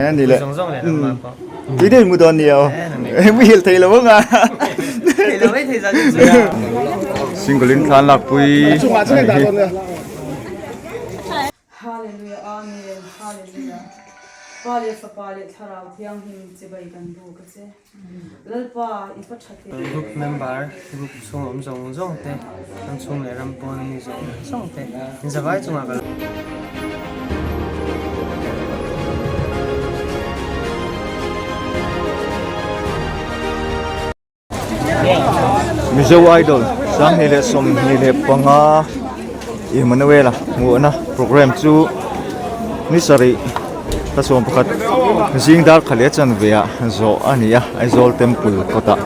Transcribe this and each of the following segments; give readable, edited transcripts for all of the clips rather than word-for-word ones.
Ni le. Tui deuh mu dawn nia aw. Muhil thei lo ang a. Single in thlan lak pui a ni hi. Hallelujah Amen Hallelujah Pa leh Fapa leh Thlarau Thianghlim chibai kan buk a che Lalpa i va tha teh. Group member group chhung awm zawng zawng te ram chhung leh ram pawn ami zawng zawng te inzavai chungah ka Mizo Idol 2025 Emmanuela hmuhna program chu ni sarih thla sawm pakhat zing dar kha leh chanve ah zawh a ni a Aizawl Temple kawtah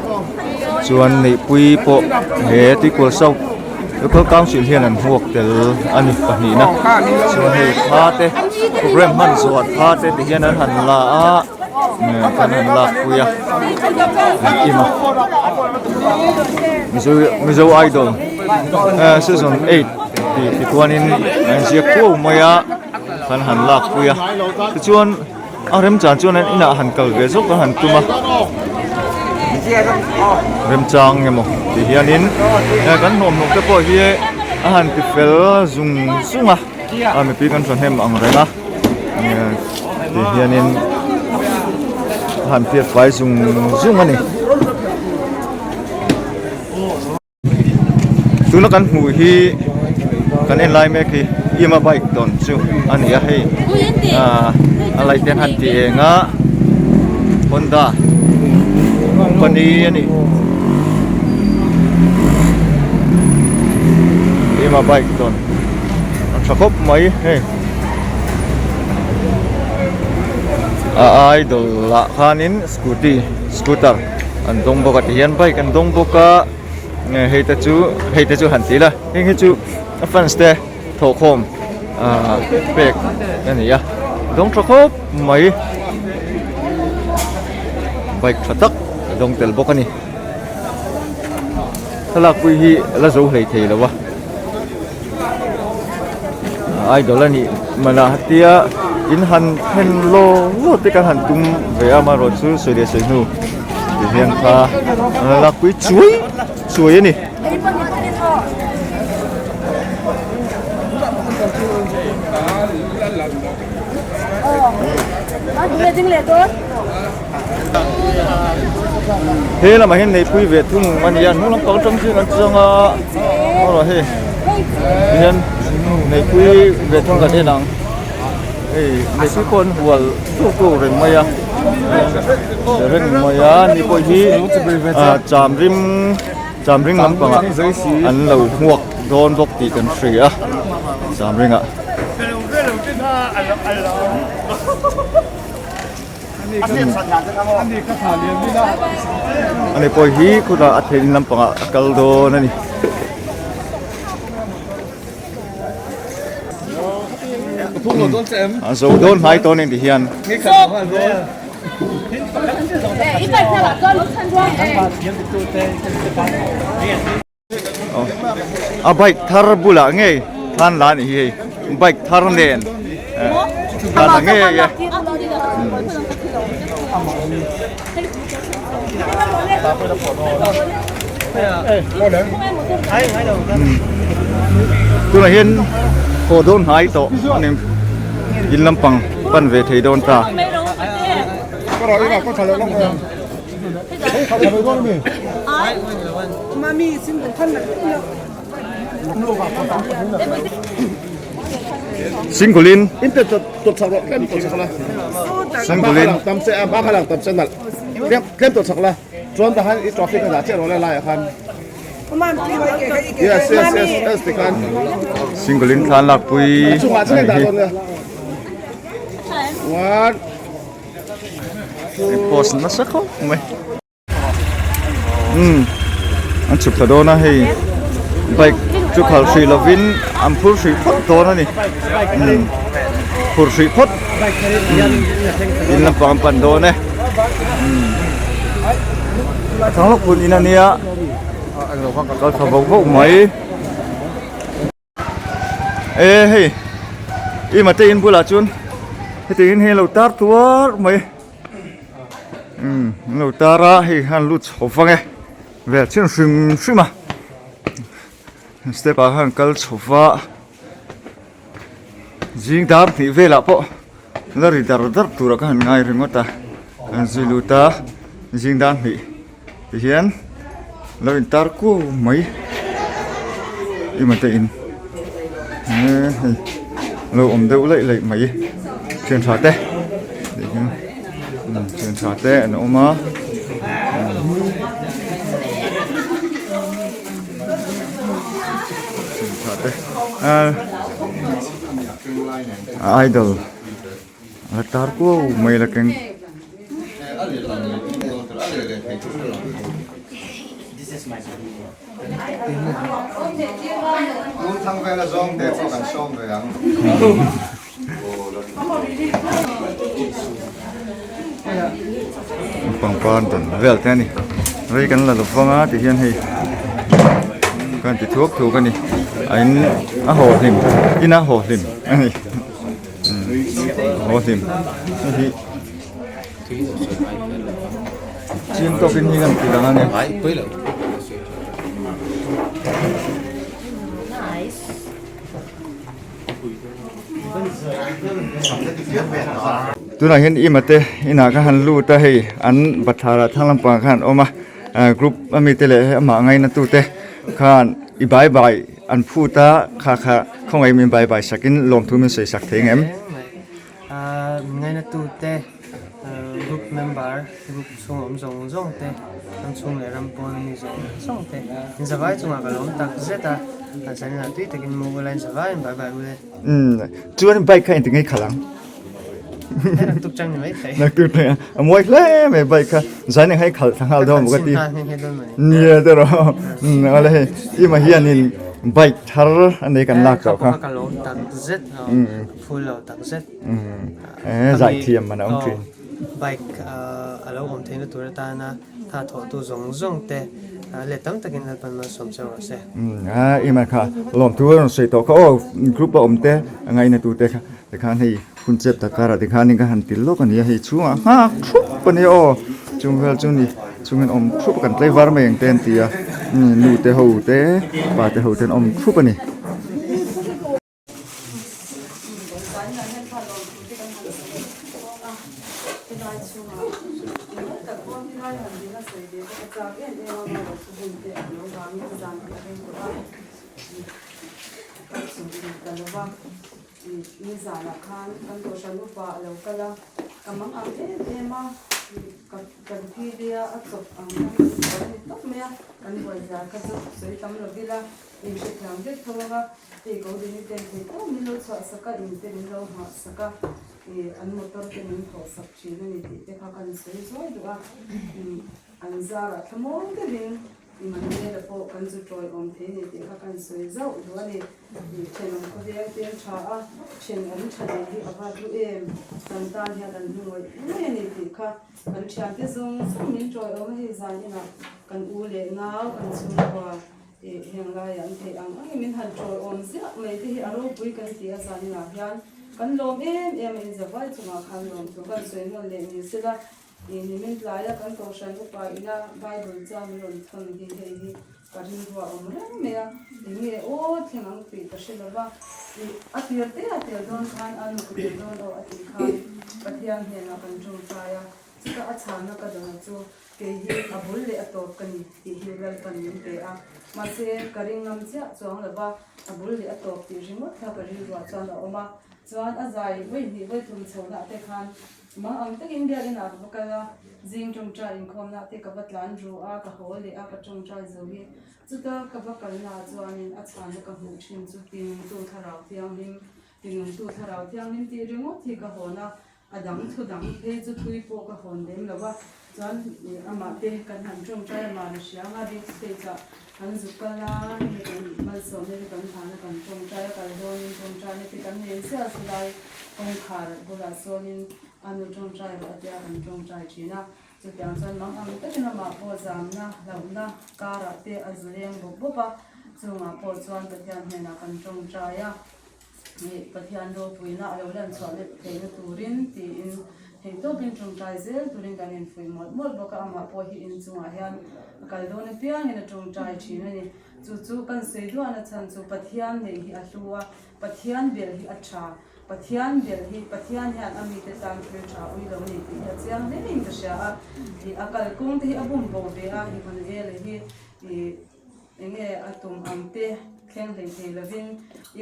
chuan neihpui pawh he Tuikual South Local Council hian an hmuak tel a ni pahnihna chuan hei thla te program hman zawh ah thla te ti hian an han la a kan han lak pui a an im a Mizo Mizo Idol season 8 tih tichuanin a inziak kuau mai a kan han lak pui a tichuan a remchang chuan an inah han kal ve zawk a han tum a remchang emaw tih hianin kan hnawmhnawk te pawh hi a han ti fel zung zung a a mipui kan thahnem ang reng a ti hianin a han phiat fai zung zung a ni. Tuna kan hmuh hi kan en lai mek hi Yma bike tawn chu a ni a hei ah a light te an han ti eng a Honda company a ni Yma bike tawn a tha khawp mai hei a idol ah khanin scooty scooter an dawng bawk a ti hian bike an dawng bawk a hei te chu hei te chu han ti ila heng hi chu a fans te thawhkhawm ah pek a ni a dawng tha khawp mai bike tha tak a dawng tel bawk a ni thlalak pui hi la zo hlei thei lo a idol a nih manah tia in han then law law te kan han tum ve a amaherawhchu sawi leh sawi hnu ti hian kha an la lakpui chuai chuai a ni. He lamah hian neihpui ve thung a ni a hnung lampang atang chuan an chang a aw hei tihian neihpui ve thung kan en ang hei neihpui pawh an hual tu tu reng mai a reng mai a ni pawh hi ah cham rim cham ring lampangah an lo hmuak dawn bawk tih kan hria a cham ringah. Ani pawh hi khutah a theih lampangah a kal dawn a ni. A zo dawn hnai tawn engti hian. A bike thar bulah ngei khan la a nih hi hei bike thar nen thlan la ngei e. Tunah hian haw dawn hnai tawh a ni in lampang pan ve thei dawn ta. Singkulin Singkulin Singkulin thlan lakpui a ni hi. Post nasa khawp mai umm an chhuk thla dawn a hei bike chu khalh hrih lovin an phur hrih phawt dawn a ni umm phur hrih phawt umm in lampang an pan dawn e umm a thang lawk hun in a nia kal thla vauh vauh mai. E hei i mate in bulah chuan. Hetiang hian hei lo tar tuar mai umm an lo tar a hei khan lut chho vang e vel chin hrim hrim a step ah khan kal chho va zing dar hnih velah pawh la ri dar dar turah ka han ngai ringawt a an zui lut a zing dar hnih ti hian lo in tar kuau mai emaw te in eee hei lo awm deuh laih laih mai thian tha te tih hian thian tha te an awm a thian tha te aaa idol. A tar kuau mai la keng. Pangpar dan vel te a ni rei kan la lo vang a ti hian hei kan ti thuak thuak a ni a in a haw hlim ina haw hlim a ni. Haw hlim hei hi chim tawkin hi kan ti lang a ni. Tunah hian ima te inah kha han lut a hei an bathlar ah thlang lampangah khan an awm a group ami te leh hei amah ngaina tute khan i bai bai an phut a kha kha khawngaih min bai bai sakin lawmthu min sawi sak thei ang em? Min ngaina tute group member group chhung awm zawng zawng te ram chhung leh ram pawn mi zawng zawng te in zavai chungah ka lawm tak zet a an sanin ah tui takin mu ula in zavai in bai bai ule. Chuan bike kha engti ngei khalh ang? Naktuk chang ni mai thei. Naktuk chang a mawi hle mai bike kha zan eng hai khalh thla nghal dawn ka ti. Nia te ro. Awle hei ima hianin bike thar a nei kan lak tawh kha. Ka lawm tak zet full lo tak zet. Eh zai thiam man a awm thin. Bike a lo awm theihna tur atana tha thawhtu zawng zawng te let tam takin Lalpan malsawm che rawh se. A ima kha lawmthu a rawn sawi tawh kha aw group a awm te a ngaina tu te kha tikhan hei hun chep tak karah tikhanin ka han til lawk a ni a hei chhungah nghak thup a ni aw chung vel chu ni chungin awm thup a kan tlaivar mai ang te an ti a nu te ho te pa te ho te an awm thup a ni. Nizanah khan kan Kohhran upa a lo kal a, ka mang ang em em a, kan phili a, a chawp ang hian ka sawi a ni tawp mai a, kan buaizar kha chu sawi tam lo ila, inhrethiam vek tho ang a, hei ko dini ten thei tawp min lo chhuah sak a, in te min lo nghah sak a, ih an motor te min thawh sak thin a ni tih te kha kan sawi zuai duh a, an zarah thlamuang deuhin Immanuela pawh kan zu tawiawm thei ni tih kha kan sawi zauh duh a ni. Thenawm khawveng te an tha a, thenawm tha nei hi a va hlu em? Kan tan hian an hlu ngawih ngawih a ni tih kha kan thiante zawng zawng min tawiawm a hei zan inah kan u leh nau kan chhungkua ih heng laiah an theih ang angin min han tawiawm ziah mai te hi a ropui kan ti a zan inah hian kan lawm em em a inzavai chungah khan lawm thu kan sawi nawn leh ni sela. Ih nimin tlaia kan Kohhran upa ina Bible chuan min rawn thawn hi hei hi ka rilru a awm reng mai a, eng nge aw thleng ang tih ka hre lo va, ih a tir te a tel dawn khan a nu ka tel dawn aw a tih khan Pathian hnenah kan tawngtai a, chuta a chhana ka dawna chu kei hi a bul leh a tawp ka ni tih hi Lalpan min pe a, mahse ka ring ngam chiah chuang lo va, a bul leh a tawp tih ringawt kha ka rilruah chuan a awm a, chuan a zai vawi hnih vawi thum chhohna te khan Mang ang takin biakinah ka va kal a, zing tawngtai inkhawmna te ka va tlan ru a, ka haw leh a, ka tawngtai zo hi. Chuta ka va kalnaah chuanin a chhanna ka hmuh thin chu tinungtu thlarau thianghlim, tinungtu thlarau thianghlim tih ringawt hi ka hawn a, a dang thu dang phei chu thui pawh ka hawn lem lo va. Chuan amah te kan han tawngtai a, mahni hrianga big stage ah kan zuk kal a, hemi kan malsawmna te kan hlan a, kan tawngtai a, kal dawnin tawngtaina te kan nei ziah zilai kawngkhar bulah sawnin a nu tawngtai rawh a tia kan tawngtai thin a. Chutiang chuan mang ang takin amah pawh zamna, hlauhna karah te a zu leng bawp bawp a, chungah pawh chuan Pathian hnenah kan tawngtai a. Pathian ropuina a lo lan chhuah leh theihna turin tiin theihtawpin tawngtai zel turin kan infuih mawlh mawlh bawk a, amah pawh hi inchungah hian a kal dawn apiangin a tawngtai thin a ni. Chu chu kan sawi duahna chhan chu Pathian neih hi a hlu a, Pathian belh hi a tha, Pathian belh hi Pathian hian a mite tan thil tha ui lo ni tih hi a chiang hlein ka hria a, ih a kalkawng te hi a bum bo ve a, Immanuela hi ih enge a tum ang te thleng hlei thei lovin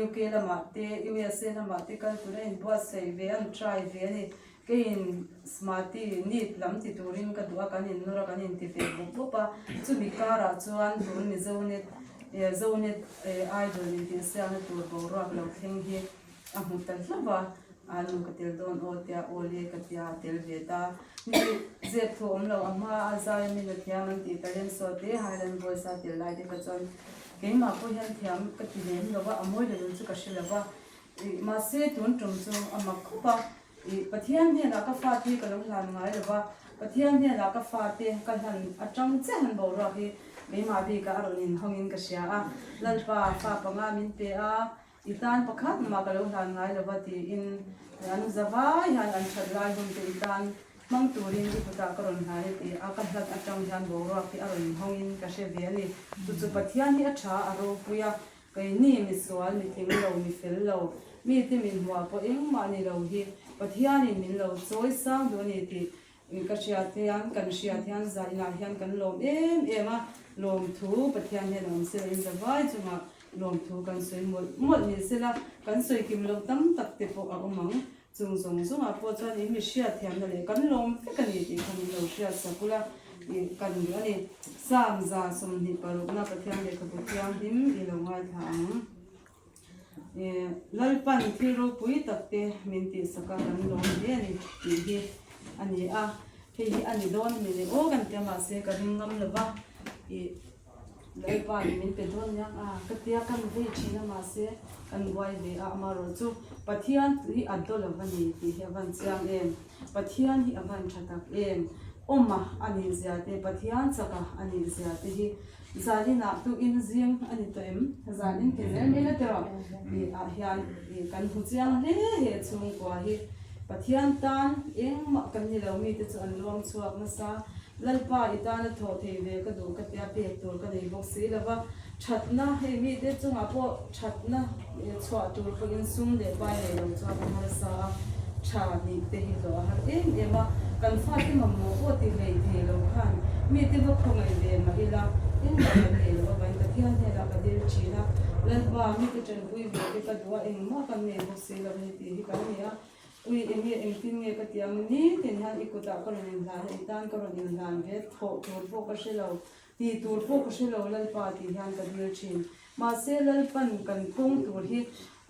UK lamah te USA lamah te kal tur a inbuatsaih ve a, an try ve a ni. Keiin Smati nit lam ti turin ka duh a, kan innawr a, kan inti ve bawp bawp a. Chumi karah chuan tun Mizonet Zonet Idol intihsiakna tur boruak lo thleng hi a hmu ta hlauh a, a nu ka tel dawn aw tia aw le ka tia a tel ve ta. Ni zep thu awm lo, a hma a zai min a thiam an tih talent saw te Highland Boys a tel lai te kha chuan keimah pawh hian thiam ka ti lem lo va, a mawi leh lo chu ka hre lo va. Mahse tun tum chu a mak khawp a. Ih, Pathian hnenah ka fate hi ka lo hlan ngai lo va, Pathian hnenah ka fate ka hlan atang chiah han boruak hi keimah bikah a rawn inhawngin ka hria a, Lalpa fa panga min pe a, i tan pakhat mah ka lo hlan ngai lo va tiin an zavai hian an that lai hun te i tan hmang turin i kutah ka rawn hlan e ti a, ka hlan atang hian boruak hi a rawn inhawngin ka hre ve a ni. Chu chu Pathian hi a tha a ropui a, Keini misual, mi tling lo, mi fel lo, mite min hmuah pawh engmah ni lo hi Pathianin min lo chawi sang duh a ni tih ka hriat hian, kan hriat hian zainah hian kan lawm em em a, lawmthu Pathian hian a awm sela inzavai chungah lawmthu kan sawi mawlh mawlh ni sela kan sawi kim loh tam tak te pawh a awm ang. Chung zawng zawngah pawh chuan in mi hriatthiamna leh kan lawm vek a ni tih kha min lo hriat sak ula i kan duh a ni. Psalm 26na Pathian lehkhabu thianghlim i lo ngaithla ang. I Lalpan thil ropui tak te min tihsak a kan lawm hle a ni tih hi a ni a. Hei hi a ni dawn a ni leh aw kan ti a mahse ka ring ngam lo va i Lalpa nih min pe dawn nia a ka tia kan vei thin a mahse kan buai ve a amaherawh chu Pathian hi a daw lo a ni tih hi a van chiang em Pathian hi a van tha tak em awma a nih zia te Pathian chaka a nih zia te hi zaninah tukin zing a ni tawh em zanin ti zel mai la tiraw tih ah hian ih kan hmu chiang hle he chhungkua hi Pathian tan engmah kan ni lo mite chu an luang chhuak nasa. Lalpa i tana thawh thei ve ka duh ka tia pek tur ka nei bawk si lo va, thatna hei mite chungah pawh thatna chhuah tur pawhin sum leh pai nei lo chuan a harsa a, tha nih te hi hlawh a har em em a, kan fate mamawh pawh ti hlei thei lo khan mite va khawngaih ve mah ila engmah kan nei loh avangin Pathian hnenah ka dil thin a, Lalpa mite tanpui ve te ka duh a engmah kan nei bawk si lo hei tih hi kan ni a. Ui, enge engtin nge ka ti ang? Nitin hian i kutah ka rawn inhlan a, i tan ka rawn inhlan ve, thawh tur pawh ka hre lo, tih tur pawh ka hre lo Lalpa tih hian ka dil thin. Mahse Lalpan kan kawng tur hi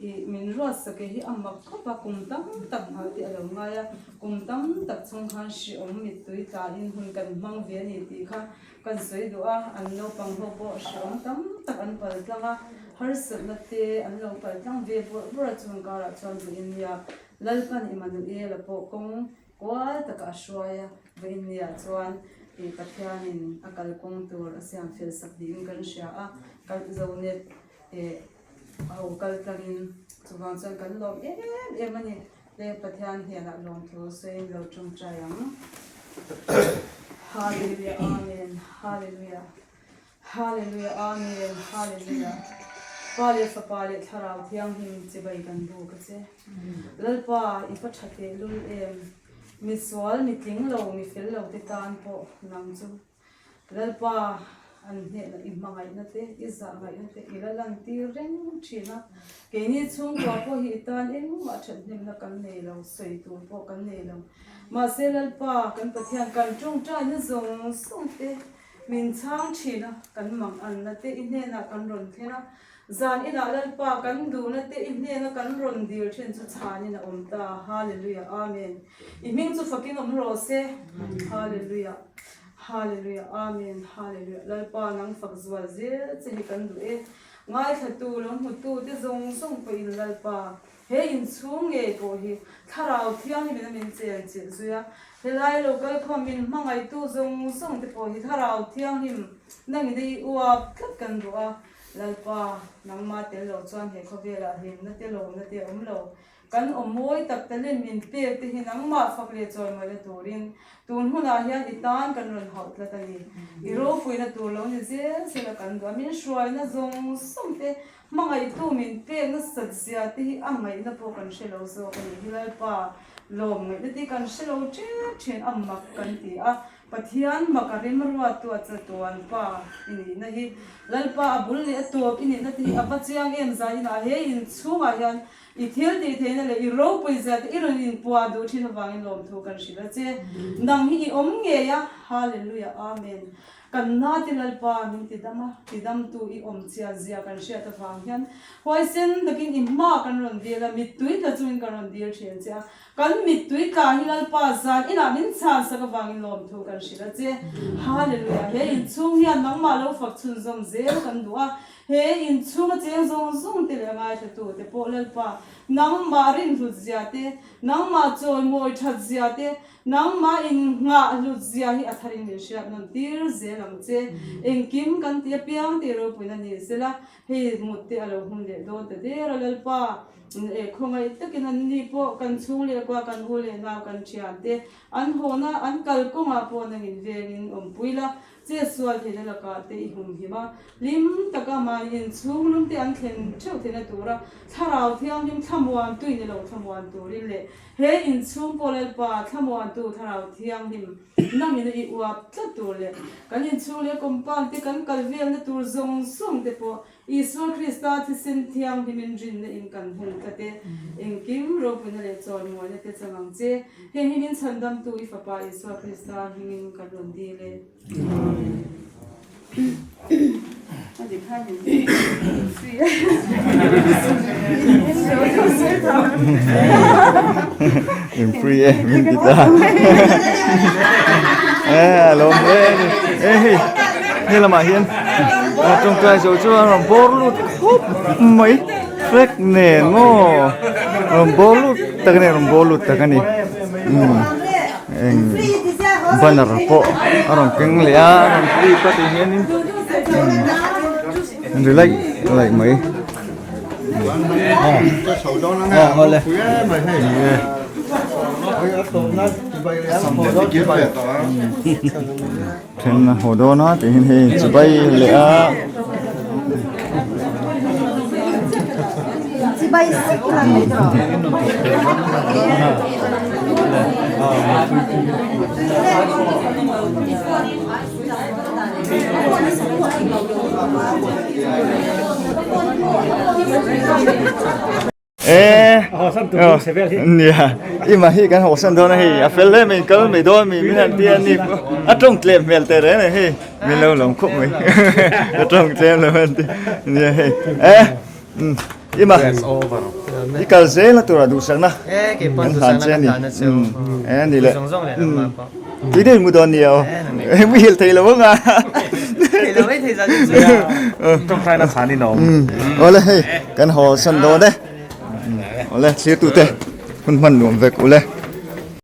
i min ruatsak e hi a mak khawp a, kum tam tak nghah te a lo ngai a, kum tam tak chhung khan hreawm mittui tlain hun kan hmang ve a ni tih kha kan sawi duh a, an naupang ho pawh hreawm tam tak an pal tlang a, harsatna te an lo pal tlang ve bawrh bawrh a, chung karah chuan vawiin nia Lalpan Immanuela pawh kawng kual takah a hruai a, vawiin nia chuan ih Pathianin a kalkawng tur a siam fel sak niin kan hria a, kal Zonet eh ho kal tlangin chuvang chuan kan lawm em em a ni. Te Pathian hnenah lawmthu sawiin lo tawngtai ang. Hallelujah Amen Hallelujah Hallelujah Amen Hallelujah Pa leh Fapa leh Thlarau Thianghlim chibai kan buk a che. Lalpa i va tha teh lul em. Misual, mitling lo, mifel lo te tan pawh nang chu Lalpa, an hnehna i hmangaihna te, i zahngaihna te i la lantir reng thin a. Keini chhungkua pawh hi i tan engmah thathnemna kan nei lo, sawi tur pawh kan nei lo. Mahse Lalpa, kan Pathian kan tawngtaina zawng zawng te min chhang thin a, kan manganna te i hnenah kan rawn thlen a. Zan inah Lalpa kan duhna te i hnena kan rawn dil thin chu chhanin a awm ta. Hallelujah, Amen. I hming chu fakin awm rawh se. Hallelujah. Hallelujah Amen Hallelujah Lalpa nang fak zual zel che hi kan duh e. Ngaithlatu lo hmutu te zawng zawng pawhin Lalpa he inchhung ngei pawh hi Thlarau Thianghlimin a min chen chilh zui a. Helai lo kal khawm min hmangaihtu zawng zawng te pawh hi Thlarau Thianghlim nangin i uap tlat kan duh a. Lalpa, nangmah tel lo chuan he khawvelah hlimna te lawmna te a awm lo. Kan awm mawi tak talent min pek te hi nangmah fak leh chawimawina turin tun hunah hian i tan kan rawn hauh tlat a ni. I ropuina tur lo ni zel zel a kan duh a, min hruaina zawng zawng te, hmangaihtu min pek nasat zia te hi a ngaihna pawh kan hre lo zawk a ni. Hi Lalpa lawm ngaihna te kan hre lo ṭep ṭhin a mak kan ti a, Pathian mak a remruattu a chatuan Pa i nihna hi Lalpa a bul leh a tawp i nihna te hi a va chiang em zainah he inchhungah hian I thil tih theihna leh i ropui zia te i rawn inpuah duh thin avangin lawmthu kan hrilh a che. Nang hi i awm ngei a, Hallelujah, Amen. Kan nate Lalpa min ti dam a, ti damtu i awm chian zia kan hriat avang hian huaisen takin i hma kan rawn dil a, mittui tla chungin kan rawn dil thin che a. Kan mittui tla hi Lalpa zan inah min chhan sak avangin lawmthu kan hrilh a che. Hallelujah, he inchhung hian nangmah lo fak chhunzawm zel kan duh a, He inchhunga cheng zawng zawng te leh a ngaithla te pawh Lalpa, nangmah rinhlut zia te, nangmah chawimawi that zia te, nangmah innghah hlut zia hi a tharin min hriat nawn tir zel ang che. Engkim kan ti apiang tih ropuina ni sela, hei mut te a lo hun leh dawn ta der a Lalpa, khawngaih takin an ni pawh kan chhung leh kua kan u leh nau kan thian te an hawna an kalkawngah pawh nangin vengin awmpui la, Che sual theihna lakah te i humhim a, hlim taka mahni inchhung lum te an thlen theuh theihna tura Thlarau Thianghlim thlamuantu in i lo thlamuan turin leh he inchhung pawh Lalpa thlamuantu Thlarau Thianghlim nangin i uap tlat tur leh kan inchhung leh compound te kan kal velna tur zawng zawng te pawh Isua Krista thisen thianghlimin rinna in kan hung tlat e. Engkim ropuina leh chawimuaina te chang ang che. Heng hi min chhandamtu i Fapa Isua Krista hmingin kan rawn dil e. Amen. In free e min ti ta. Eh lawm hle a ni. Eh hei he lamah hian tawngtai zo chu a rawn bawr lut khawp mai flag nen maw rawn bawr lut tak a ni rawn bawr lut tak a ni eng banner pawh a rawn keng leh a rawn clip a tih hianin ri laih laih mai. Then a haw dawn a tih hian hei chibai leh a. Nia ima hi kan hawsan dawn a hei a fel em in kal mai dawn mi min han ti a ni a tawng tlem hmel teh reng a hei min lo lawm khawp mai a tawng tlem lo an ti nia hei e ima i kal zel na tura duhsakna kan hlan che a ni e ni le tui deuh in mu dawn nia aw muhil thei lo ang a awle hei kan haw san dawn e awle thlir tute hun hman nuam vek ule.